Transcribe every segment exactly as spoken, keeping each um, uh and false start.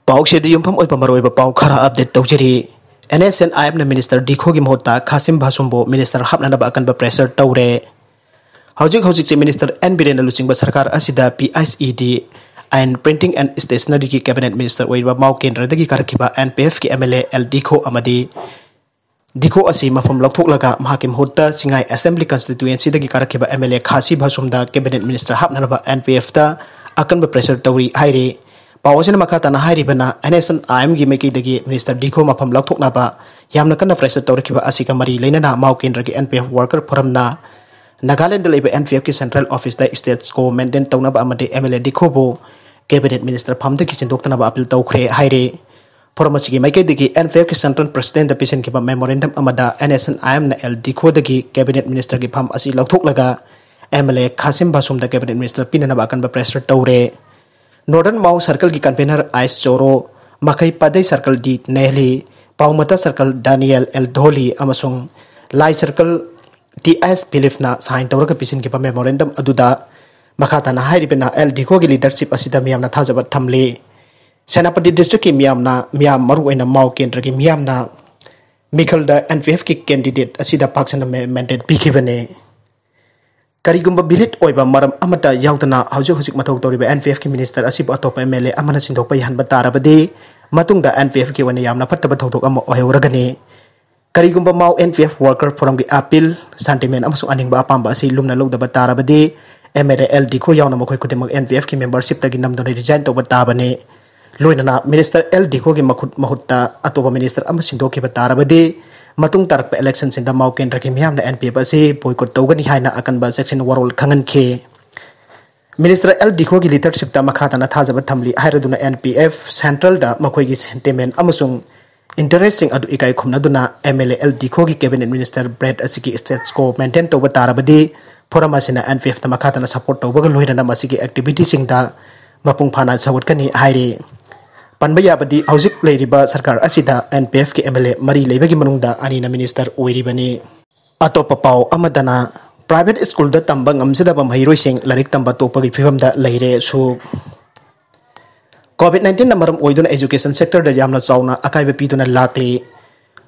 ꯄꯥꯎꯁꯤꯗ ꯌꯨꯝꯐꯝ ꯑꯣꯏꯕ ꯃꯔꯨꯑꯣꯏꯕ ꯄꯥꯎ ꯈꯔ ꯑꯞꯗꯦꯠ ꯇꯧꯖꯔꯤ꯫ ꯑꯦꯟ ꯑꯦꯁ ꯑꯦꯟ ꯑꯥꯏ ꯑꯦꯝꯅ ꯃꯤꯅꯤꯁꯇꯔ ꯗꯤꯈꯣꯒꯤ ꯃꯍꯨꯠꯇ ꯈꯥꯁꯤꯝ ꯚꯥꯁꯨꯝꯕꯨ ꯃꯤꯅꯤꯁꯇꯔ ꯍꯥꯞꯅꯅꯕ ꯑꯀꯟꯕ ꯄ꯭ꯔꯦꯁꯔ ꯇꯧꯔꯦ꯫ ꯍꯧꯖꯤꯛ ꯍꯧꯖꯤꯛꯁꯦ ꯃꯤꯅꯤꯁꯇꯔ ꯑꯦꯟ ꯕꯤꯔꯦꯟꯅ ꯂꯨꯆꯤꯡꯕ ꯁꯔꯀꯥꯔ ꯑꯁꯤꯗ P I E D and printing and ꯁ꯭ꯇꯦꯁꯅꯔꯤꯒꯤ ꯀꯦꯕꯤꯅꯦꯠ ꯃꯤꯅꯤꯁꯇꯔ ꯑꯣꯏꯔꯤꯕ ꯃꯥꯎ ꯀꯦꯟꯗ꯭ꯔꯗꯒꯤ ꯀꯥꯔꯛꯈꯤꯕ ꯑꯦꯟ ꯄꯤ ꯑꯦꯐꯀꯤ M L A L Dikho ꯑꯃꯗꯤ ꯗꯤꯈꯣ ꯑꯁꯤ ꯃꯐꯝ ꯂꯧꯊꯣꯛꯂꯒ ꯃꯍꯥꯛꯀꯤ ꯃꯍꯨꯠꯇ ꯁꯤꯡꯉꯥꯏ ꯑꯦꯁꯦꯝꯕ꯭ꯂꯤ ꯀꯟꯁꯇꯤꯇ꯭ꯋꯦꯟꯁꯤꯗꯒꯤ ꯀꯥꯔꯛꯈꯤꯕ ꯑꯦꯝ ꯑꯦꯜ ꯑꯦ ꯈꯥꯁꯤ ꯚꯥꯁꯨꯝꯗ ꯀꯦꯕꯤꯅꯦꯠ ꯃꯤꯅꯤꯁꯇꯔ ꯍꯥꯞꯅꯅꯕ ꯑꯦꯟ ꯄꯤ ꯑꯦꯐꯇ ꯑꯀꯟꯕ ꯄ꯭ꯔꯦꯁꯔ ꯇꯧꯔꯤ ꯍꯥꯏꯔꯤ꯫ ꯄꯥꯎ ꯑꯁꯤꯅ ꯃꯈꯥ ꯇꯥꯅ ꯍꯥꯏꯔꯤꯕꯅ, ꯑꯦꯟ ꯑꯦꯁ ꯑꯦꯟ ꯑꯥꯏ ꯑꯦꯝꯒꯤ ꯃꯥꯏꯀꯩꯗꯒꯤ ꯃꯤꯅꯤꯁꯇꯔ ꯗꯤꯈꯣ ꯃꯐꯝ ꯂꯧꯊꯣꯛꯅꯕ ꯌꯥꯝꯅ ꯀꯟꯅ ꯄ꯭ꯔꯦꯁꯔ ꯇꯧꯔꯛꯈꯤꯕ ꯑꯁꯤꯒ ꯃꯔꯤ ꯂꯩꯅꯅ ꯃꯥꯎ ꯀꯦꯟꯗ꯭ꯔꯒꯤ ꯑꯦꯟ ꯄꯤ ꯑꯦꯐ ꯋꯥꯔꯀꯔ ꯐꯣꯔꯝꯅ ꯅꯥꯒꯥꯂꯦꯟꯗ ꯂꯩꯕ ꯑꯦꯟ ꯄꯤ ꯑꯦꯐꯀꯤ ꯁꯦꯟꯇ꯭ꯔꯦꯜ ꯑꯣꯐꯤꯁꯇ ꯁ꯭ꯇꯦꯇꯁ ꯀꯣ ꯃꯦꯟꯇꯦꯟ ꯇꯧꯅꯕ ꯑꯃꯗꯤ ꯑꯦꯝ ꯑꯦꯜ ꯑꯦ ꯗꯤꯈꯣꯕꯨ ꯀꯦꯕꯤꯅꯦꯠ ꯃꯤꯅꯤꯁꯇꯔ ꯐꯝꯗꯒꯤ ꯆꯦꯟꯊꯣꯛꯇꯅꯕ ꯑꯄꯤꯜ ꯇꯧꯈ꯭ꯔꯦ ꯍꯥꯏꯔꯤ꯫ ꯐꯣꯔꯝ ꯑꯁꯤꯒꯤ ꯃꯥꯏꯀꯩꯗꯒꯤ ꯑꯦꯟ ꯄꯤ ꯑꯦꯐꯀꯤ ꯁꯦꯟꯇ꯭ꯔꯦꯜ ꯄ꯭ꯔꯁꯤꯗꯦꯟꯗ ꯄꯤꯁꯤꯟꯈꯤꯕ ꯃꯦꯃꯣꯔꯦꯟꯗꯝ ꯑꯃꯗ ꯑꯦꯟ ꯑꯦꯁ ꯑꯦꯟ ꯑꯥꯏ ꯑꯦꯝꯅ ꯑꯦꯜ ꯗꯤꯈꯣꯗꯒꯤ ꯀꯦꯕꯤꯅꯦꯠ ꯃꯤꯅꯤꯁꯇꯔꯒꯤ ꯐꯝ ꯑꯁꯤ ꯂꯧꯊꯣꯛꯂꯒ ꯑꯦꯝ ꯑꯦꯜ ꯑꯦ ꯈꯥꯁꯤꯝ ꯚꯥꯁꯨꯝꯗ ꯀꯦꯕꯤꯅꯦꯠ ꯃꯤꯅꯤꯁꯇꯔ ꯄꯤꯅꯅꯕ ꯑꯀꯟꯕ ꯄ꯭ꯔꯦꯁꯔ ꯇꯧꯔꯦ꯫ ꯅꯣꯔꯗꯔꯟ ꯃꯥꯎ ꯁꯔꯀꯜꯒꯤ ꯀꯟꯚꯦꯅꯔ ꯑꯥꯏꯁ ꯆꯣꯔꯣ, ꯃꯈꯩ ꯄꯥꯗꯩ ꯁꯔꯀꯜ ꯗꯤ ꯅꯦꯍꯂꯤ, ꯄꯥꯎꯃꯇꯥ ꯁꯔꯀꯜ ꯗꯥꯅꯤꯌꯦꯜ ꯑꯦꯜ ꯙꯣꯂꯤ ꯑꯃꯁꯨꯡ ꯂꯥꯏ ꯁꯔꯀꯜ ꯇꯤ ꯑꯦꯁ ꯐꯤꯂꯤꯞꯅ ꯁꯥꯏꯟ ꯇꯧꯔꯒ ꯄꯤꯁꯤꯟꯈꯤꯕ ꯃꯦꯃꯣꯔꯦꯟꯗꯝ ꯑꯗꯨꯗ ꯃꯈꯥ ꯇꯥꯅ ꯍꯥꯏꯔꯤꯕꯅ ꯑꯦꯜ ꯗꯤꯈꯣꯒꯤ ꯂꯤꯗꯔꯁꯤꯞ ꯑꯁꯤꯗ ꯃꯤꯌꯥꯝꯅ ꯊꯥꯖꯕ ꯊꯝꯂꯤ꯫ ꯁꯦꯅꯥꯄꯇꯤ ꯗꯤꯁꯇ꯭ꯔꯤꯛꯀꯤ ꯃꯤꯌꯥꯝꯅ, ꯃꯤꯌꯥꯝ ꯃꯔꯨꯑꯣꯏꯅ ꯃꯥꯎ ꯀꯦꯟꯗ꯭ꯔꯒꯤ ꯃꯤꯌꯥꯝꯅ ꯃꯤꯈꯜꯗ ꯑꯦꯟ ꯄꯤ ꯑꯦꯐꯀꯤ ꯀꯦꯟꯗꯤꯗꯦꯠ ꯑꯁꯤꯗ ꯄꯥꯛ ꯁꯟꯅ ꯃꯦ-, ꯃꯦꯟꯗꯦꯠ ꯄꯤꯈꯤꯕꯅꯤ꯫ ꯀꯔꯤꯒꯨꯝꯕ ꯚꯦꯂꯤꯗ ꯑꯣꯏꯕ ꯃꯔꯝ ꯑꯃꯠꯇ ꯌꯥꯎꯗꯅ ꯍꯧꯖꯤꯛ ꯍꯧꯖꯤꯛ ꯃꯊꯧ ꯇꯧꯔꯤꯕ ꯑꯦꯟ ꯄꯤ ꯑꯦꯐꯀꯤ ꯃꯤꯅꯤꯁꯇꯔ ꯑꯁꯤꯕꯨ ꯑꯇꯣꯞꯄ ꯑꯦꯝ ꯑꯦꯜ ꯑꯦ ꯑꯃꯅ ꯁꯤꯟꯗꯣꯛꯄ ꯌꯥꯍꯟꯕ ꯇꯥꯔꯕꯗꯤ, ꯃꯇꯨꯡꯗ ꯑꯦꯟ ꯄꯤ ꯑꯦꯐꯀꯤ ꯑꯣꯏꯅ ꯌꯥꯝꯅ ꯐꯠꯇꯕ ꯊꯧꯗꯣꯛ ꯑꯃ ꯑꯣꯏꯍꯧꯔꯒꯅꯤ꯫ ꯀꯔꯤꯒꯨꯝꯕ Mao N P F worker ꯐꯣꯔꯝꯒꯤ ꯑꯄꯤꯜ, ꯁꯦꯟꯇꯤꯃꯦꯟ ꯑꯃꯁꯨꯡ ꯑꯅꯤꯡꯕ ꯑꯄꯥꯝꯕ ꯑꯁꯤ ꯂꯨꯝꯅ ꯂꯧꯗꯕ ꯇꯥꯔꯕꯗꯤ, M L A L Dikho ꯌꯥꯎꯅ ꯃꯈꯣꯏ ꯈꯨꯗꯤꯡꯃꯛ ꯑꯦꯟ ꯄꯤ ꯑꯦꯐꯀꯤ ꯃꯦꯝꯕꯔꯁꯤꯞꯇꯒꯤ ꯅꯝꯗꯨꯅ ꯔꯤꯖꯥꯏꯟ ꯇꯧꯕ ꯇꯥꯕꯅꯤ꯫ ꯂꯣꯏꯅꯅ ꯃꯤꯅꯤꯁꯇꯔ ꯑꯦꯜ ꯗꯤꯈꯣꯒꯤ ꯃꯈꯨꯠ, ꯃꯍꯨꯠꯇ ꯑꯇꯣꯞꯄ ꯃꯤꯅꯤꯁꯇꯔ ꯑꯃ ꯁꯤꯟꯗꯣꯛꯈꯤꯕ ꯇꯥꯔꯕꯗꯤ, ꯃꯇꯨꯡ ꯇꯥꯔꯛꯄ ꯏꯂꯦꯛꯁꯟꯁꯤꯡꯗ ꯃꯥꯎ ꯀꯦꯟꯗ꯭ꯔꯒꯤ ꯃꯤꯌꯥꯝꯅ ꯑꯦꯟ ꯄꯤ ꯑꯦꯐ ꯑꯁꯤ ꯕꯣꯏꯀꯣꯠ ꯇꯧꯒꯅꯤ ꯍꯥꯏꯅ ꯑꯀꯟꯕ ꯆꯦꯛꯁꯤꯟ ꯋꯥꯔꯣꯜ ꯈꯪꯍꯟꯈꯤ꯫ ꯃꯤꯅꯤꯁꯇꯔ ꯑꯦꯜ ꯗꯤꯈꯣꯒꯤ ꯂꯤꯗꯔꯁꯤꯞꯇ ꯃꯈꯥ ꯇꯥꯅ ꯊꯥꯖꯕ ꯊꯝꯂꯤ ꯍꯥꯏꯔꯗꯨꯅ ꯑꯦꯟ ꯄꯤ ꯑꯦꯐ ꯁꯦꯟꯇ꯭ꯔꯦꯜꯗ ꯃꯈꯣꯏꯒꯤ ꯁꯦꯟꯇꯤꯃꯦꯟ ꯑꯃꯁꯨꯡ ꯏꯟꯇꯔꯦꯁꯁꯤꯡ ꯑꯗꯨ ꯏꯀꯥꯏ ꯈꯨꯝꯅꯗꯨꯅ ꯑꯦꯝ ꯑꯦꯜ ꯑꯦ ꯑꯦꯜ ꯗꯤꯈꯣꯒꯤ ꯀꯦꯕꯤꯅꯦꯠ ꯃꯤꯅꯤꯁꯇꯔ ꯕ꯭ꯔꯦꯠ ꯑꯁꯤꯒꯤ ꯁ꯭ꯇꯦꯇꯁ ꯀꯣ ꯃꯦꯟꯇꯦꯟ ꯇꯧꯕ ꯇꯥꯔꯕꯗꯤ, ꯐꯣꯔꯝ ꯑꯁꯤꯅ ꯑꯦꯟ ꯄꯤ ꯑꯦꯐꯇ ꯃꯈꯥ ꯇꯥꯅ ꯁꯄꯣꯔꯠ ꯇꯧꯕꯒ ꯂꯣꯏꯅꯅ ꯃꯁꯤꯒꯤ ꯑꯦꯛꯇꯤꯚꯤꯇꯤꯁꯤꯡꯗ ꯃꯄꯨꯡ ꯐꯥꯅ ꯁꯧꯒꯠꯀꯅꯤ ꯍꯥꯏꯔꯤ꯫ ꯄꯟꯕ ꯌꯥꯕꯗꯤ, ꯍꯧꯖꯤꯛ ꯂꯩꯔꯤꯕ ꯁꯔꯀꯥꯔ ꯑꯁꯤꯗ ꯑꯦꯟ ꯄꯤ ꯑꯦꯐꯀꯤ ꯑꯦꯝ ꯑꯦꯜ ꯑꯦ ꯃꯔꯤ ꯂꯩꯕꯒꯤ ꯃꯅꯨꯡꯗ ꯑꯅꯤꯅ ꯃꯤꯅꯤꯁꯇꯔ ꯑꯣꯏꯔꯤꯕꯅꯤ꯫ ꯑꯇꯣꯞꯄ ꯄꯥꯎ ꯑꯃꯗꯅ, ꯄ꯭ꯔꯥꯏꯚꯦꯠ ꯁ꯭ꯀꯨꯜꯗ ꯇꯝꯕ ꯉꯝꯖꯗꯕ ꯃꯍꯩꯔꯣꯏꯁꯤꯡ ꯂꯥꯏꯔꯤꯛ ꯇꯝꯕ ꯇꯣꯛꯄꯒꯤ ꯐꯤꯕꯝꯗ ꯂꯩꯔꯦ꯫ ꯁꯨꯛ ꯀꯣꯚꯤꯗ ꯅꯥꯏꯟꯇꯤꯟꯅ ꯃꯔꯝ ꯑꯣꯏꯗꯨꯅ education sectorꯗ ꯌꯥꯝꯅ ꯆꯥꯎꯅ ꯑꯀꯥꯏꯕ ꯄꯤꯗꯨꯅ ꯂꯥꯛꯂꯤ꯫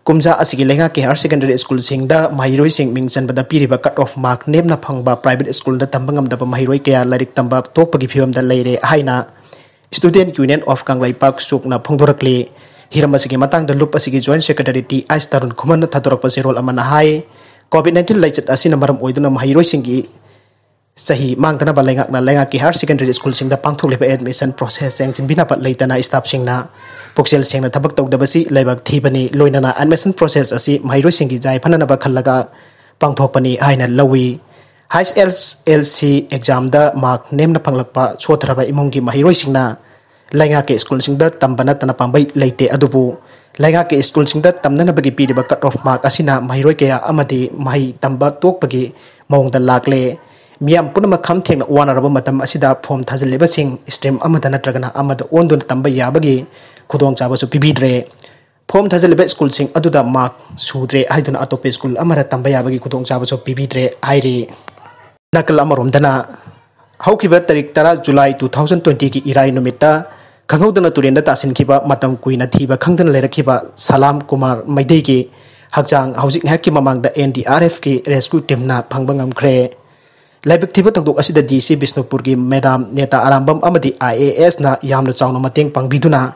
ꯀꯨꯝꯖꯥ ꯑꯁꯤꯒꯤ ꯂꯩꯉꯥꯛꯀꯤ higher secondary schoolꯁꯤꯡꯗ ꯃꯍꯩꯔꯣꯏꯁꯤꯡ ꯃꯤꯡ ꯆꯟꯕꯗ ꯄꯤꯔꯤꯕ cut off mark ꯅꯦꯝꯅ ꯐꯪꯕ private schoolꯗ ꯇꯝꯕ ꯉꯝꯗꯕ ꯃꯍꯩꯔꯣꯏ ꯀꯌꯥ ꯂꯥꯏꯔꯤꯛ ꯇꯝꯕ ꯇꯣꯛꯄꯒꯤ ꯐꯤꯕꯝꯗ ꯂꯩꯔꯦ ꯍꯥꯏꯅ Student Union of ꯀꯪꯂꯩꯄꯥꯛ, ꯁꯨꯛꯅ ꯐꯣꯡꯗꯣꯔꯛꯂꯤ꯫ ꯍꯤꯔꯝ ꯑꯁꯤꯒꯤ ꯃꯇꯥꯡꯗ ꯂꯨꯞ ꯑꯁꯤꯒꯤ joint secretary ꯇꯤ ꯑꯥꯏ ꯇꯔꯨꯟ ꯈꯨꯃꯟꯅ ꯊꯥꯗꯣꯔꯛꯄ ꯆꯦꯔꯣꯜ ꯑꯃꯅ ꯍꯥꯏ, ꯀꯣꯚꯤꯗ ꯅꯥꯏꯟꯇꯤꯟ ꯂꯥꯏꯆꯠ ꯑꯁꯤꯅ ꯃꯔꯝ ꯑꯣꯏꯗꯨꯅ ꯃꯍꯩꯔꯣꯏꯁꯤꯡꯒꯤ ꯆꯍꯤ ꯃꯥꯡꯗꯅꯕ ꯂꯩꯉꯥꯛꯅ ꯂꯩꯉꯥꯛꯀꯤ higher secondary schoolꯁꯤꯡꯗ ꯄꯥꯡꯊꯣꯛꯂꯤꯕ admission process ꯌꯦꯡꯁꯤꯟꯕꯤꯅꯕ ꯂꯩꯇꯅ staffꯁꯤꯡꯅ ꯄꯨꯛꯆꯦꯜ ꯁꯦꯡꯅ ꯊꯕꯛ ꯇꯧꯗꯕꯁꯤ ꯂꯥꯏꯕꯛ ꯊꯤꯕꯅꯤ꯫ ꯂꯣꯏꯅꯅ admission process ꯑꯁꯤ ꯃꯍꯩꯔꯣꯏꯁꯤꯡꯒꯤ ꯌꯥꯏꯐꯅꯅꯕ ꯈꯜꯂꯒ ꯄꯥꯡꯊꯣꯛꯄꯅꯤ ꯍꯥꯏꯅ ꯂꯧꯏ꯫ ꯍꯩꯆ ꯑꯦꯁ ꯑꯦꯜ ꯁꯤ examꯗ mark ꯅꯦꯝꯅ ꯐꯪꯂꯛꯄ ꯁꯣꯠꯊꯔꯕ ꯏꯃꯨꯡꯒꯤ ꯃꯍꯩꯔꯣꯏꯁꯤꯡꯅ ꯂꯩꯉꯥꯛꯀꯤ schoolꯁꯤꯡꯗ ꯇꯝꯕ ꯅꯠꯇꯅ ꯄꯥꯝꯕꯩ ꯂꯩꯇꯦ, ꯑꯗꯨꯕꯨ ꯂꯩꯉꯥꯛꯀꯤ schoolꯁꯤꯡꯗ ꯇꯝꯅꯅꯕꯒꯤ ꯄꯤꯔꯤꯕ cut off mark ꯑꯁꯤꯅ ꯃꯍꯩꯔꯣꯏ ꯀꯌꯥ ꯑꯃꯗꯤ ꯃꯍꯩ ꯇꯝꯕ ꯇꯣꯛꯄꯒꯤ ꯃꯑꯣꯡꯗ ꯂꯥꯛꯂꯦ꯫ ꯃꯤꯌꯥꯝ ꯄꯨꯝꯅꯃꯛ ꯈꯝ ꯊꯦꯡꯅ ꯋꯥꯅꯔꯕ ꯃꯇꯝ ꯑꯁꯤꯗ form ꯊꯥꯖꯤꯜꯂꯤꯕꯁꯤꯡ stream ꯑꯃꯗ ꯅꯠꯇ꯭ꯔꯒꯅ ꯑꯃꯗ ꯑꯣꯟꯗꯨꯅ ꯇꯝꯕ ꯌꯥꯕꯒꯤ ꯈꯨꯗꯣꯡꯆꯥꯕꯁꯨ ꯄꯤꯕꯤꯗ꯭ꯔꯦ꯫ Form ꯊꯥꯖꯤꯜꯂꯤꯕ schoolꯁꯤꯡ ꯑꯗꯨꯗ mark ꯁꯨꯗ꯭ꯔꯦ ꯍꯥꯏꯗꯨꯅ ꯑꯇꯣꯞꯄ school ꯑꯃꯗ ꯇꯝꯕ ꯌꯥꯕꯒꯤ ꯈꯨꯗꯣꯡꯆꯥꯕꯁꯨ ꯄꯤꯕꯤꯗ꯭ꯔꯦ ꯍꯥꯏꯔꯤ꯫ ꯅꯥꯀꯜ ꯑꯃꯔꯣꯝꯗꯅ, ꯍꯧꯈꯤꯕ ꯇꯥꯔꯤꯛ ꯇꯔꯥ July two thousand twentyꯒꯤ ꯏꯔꯥꯏ ꯅꯨꯃꯤꯠꯇ ꯈꯪꯍꯧꯗꯅ ꯇꯨꯔꯦꯟꯗ ꯇꯥꯁꯤꯟꯈꯤꯕ, ꯃꯇꯝ ꯀꯨꯏꯅ ꯊꯤꯕ ꯈꯪꯗꯅ ꯂꯩꯔꯛꯈꯤꯕ ꯁꯂꯥꯝ ꯀꯨꯃꯥꯔ ꯃꯩꯗꯩꯒꯤ ꯍꯛꯆꯥꯡ ꯍꯧꯖꯤꯛ ꯉꯥꯏꯍꯥꯛꯀꯤ ꯃꯃꯥꯡꯗ N D R Fꯀꯤ rescue teamꯅ ꯐꯪꯕ ꯉꯝꯈ꯭ꯔꯦ꯫ ꯂꯥꯏꯕꯛ ꯊꯤꯕ ꯊꯧꯗꯣꯛ ꯑꯁꯤꯗ D C ꯕꯤꯁꯅꯨꯄꯨꯔꯒꯤ madam ꯅꯦꯇꯥ ꯑꯔꯥꯝꯕꯝ ꯑꯃꯗꯤ I A Sꯅ ꯌꯥꯝꯅ ꯆꯥꯎꯅ ꯃꯇꯦꯡ ꯄꯥꯡꯕꯤꯗꯨꯅ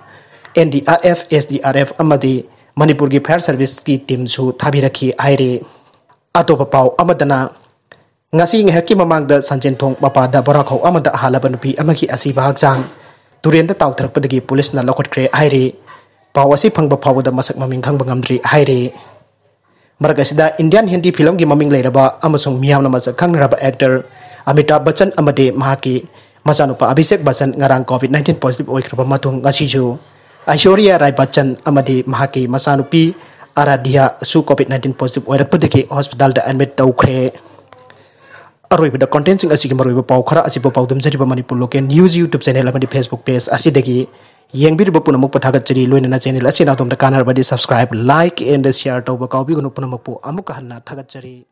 N D R F, S D R F ꯑꯃꯗꯤ ꯃꯅꯤꯄꯨꯔꯒꯤ fire serviceꯀꯤ teamꯁꯨ ꯊꯥꯕꯤꯔꯛꯈꯤ ꯍꯥꯏꯔꯤ꯫ ꯑꯇꯣꯞꯄ ꯄꯥꯎ ꯑꯃꯗꯅ, ꯉꯁꯤ ꯉꯥꯏꯍꯥꯛꯀꯤ ꯃꯃꯥꯡꯗ ꯁꯟꯖꯦꯟꯊꯣꯡ ꯃꯄꯥꯗ ꯕꯣꯔꯥꯈꯧ ꯑꯃꯗ ꯍꯥꯜꯂꯕ ꯅꯨꯄꯤ ꯑꯃꯒꯤ ꯑꯁꯤꯕ ꯍꯛꯆꯥꯡ ꯇꯨꯔꯦꯟꯗ ꯇꯥꯎꯊꯔꯛꯄꯗꯒꯤ ꯄꯨꯂꯤꯁꯅ ꯂꯧꯈꯠꯈ꯭ꯔꯦ ꯍꯥꯏꯔꯤ꯫ ꯄꯥꯎ ꯑꯁꯤ ꯐꯪꯕ ꯐꯥꯎꯕꯗ ꯃꯁꯛ ꯃꯃꯤꯡ ꯈꯪꯕ ꯉꯝꯗ꯭ꯔꯤ ꯍꯥꯏꯔꯤ꯫ ꯃꯔꯛ ꯑꯁꯤꯗ Indian Hindi filmꯒꯤ ꯃꯃꯤꯡ ꯂꯩꯔꯕ ꯑꯃꯁꯨꯡ ꯃꯤꯌꯥꯝꯅ ꯃꯁꯛ ꯈꯪꯅꯔꯕ actor ꯑꯃꯤꯇꯥꯚ ꯕꯆꯟ ꯑꯃꯗꯤ ꯃꯍꯥꯛꯀꯤ ꯃꯆꯥꯅꯨꯄꯥ ꯑꯕꯤꯁꯦꯛ ꯕꯆꯟ ꯉꯔꯥꯡ COVID nineteen positive ꯑꯣꯏꯈ꯭ꯔꯕ ꯃꯇꯨꯡ, ꯉꯁꯤꯁꯨ ꯑꯥꯏꯁꯣꯔꯤꯌꯥ ꯔꯥꯏ ꯕꯆꯟ ꯑꯃꯗꯤ ꯃꯍꯥꯛꯀꯤ ꯃꯆꯥꯅꯨꯄꯤ ꯑꯥꯔꯥꯙ꯭ꯌꯥꯁꯨ COVID nineteen positive ꯑꯣꯏꯔꯛꯄꯗꯒꯤ hospitalꯗ admit ꯇꯧꯈ꯭ꯔꯦ꯫ ꯑꯔꯣꯏꯕꯗ contentꯁꯤꯡ ꯑꯁꯤꯒꯤ ꯃꯔꯨꯑꯣꯏꯕ ꯄꯥꯎ ꯈꯔ ꯑꯁꯤꯕꯨ ꯄꯥꯎꯗꯝꯖꯔꯤꯕ Manipur Local News YouTube channel ꯑꯃꯗꯤ Facebook page ꯑꯁꯤꯗꯒꯤ ꯌꯦꯡꯕꯤꯔꯤꯕ ꯄꯨꯝꯅꯃꯛꯄꯨ ꯊꯥꯒꯠꯆꯔꯤ꯫ ꯂꯣꯏꯅꯅ channel ꯑꯁꯤꯅ ꯑꯗꯣꯝꯗ ꯀꯥꯟꯅꯔꯕꯗꯤ subscribe, like and share ꯇꯧꯕ ꯀꯥꯎꯕꯤꯒꯅꯨ꯫ ꯄꯨꯝꯅꯃꯛꯄꯨ ꯑꯃꯨꯛꯀ ꯍꯟꯅ ꯊꯥꯒꯠꯆꯔꯤ꯫